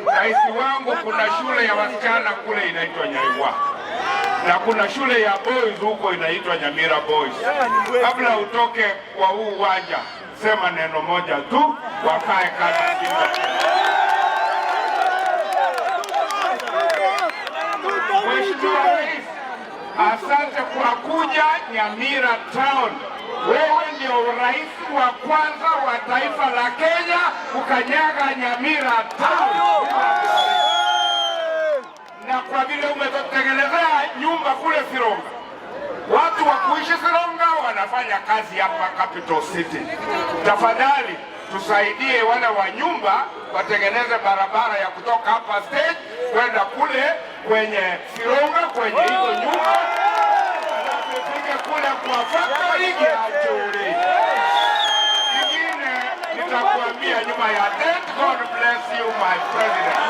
Rais wangu, kuna shule ya wasichana kule inaitwa Nyaiwa na kuna shule ya boys huko inaitwa Nyamira Boys. Kabla utoke kwa huu uwanja, sema neno moja tu, wakae kama simba. Mheshimiwa Rais, asante kwa kuja Nyamira Town. Wewe ndio rais wa kwanza wa taifa la Kenya kukanyaga Nyamira Town, na kwa vile umetutengenezea nyumba kule Sironga, watu wa kuishi Sironga wanafanya kazi hapa Capital City. Tafadhali tusaidie wale wa nyumba watengeneze barabara ya kutoka hapa stage kwenda kule kwenye Sironga kwenye hizo nyumba, alafu ifike kule kwa factory ya Churi. Ingine nitakuambia nyuma ya tent. God bless you, my president.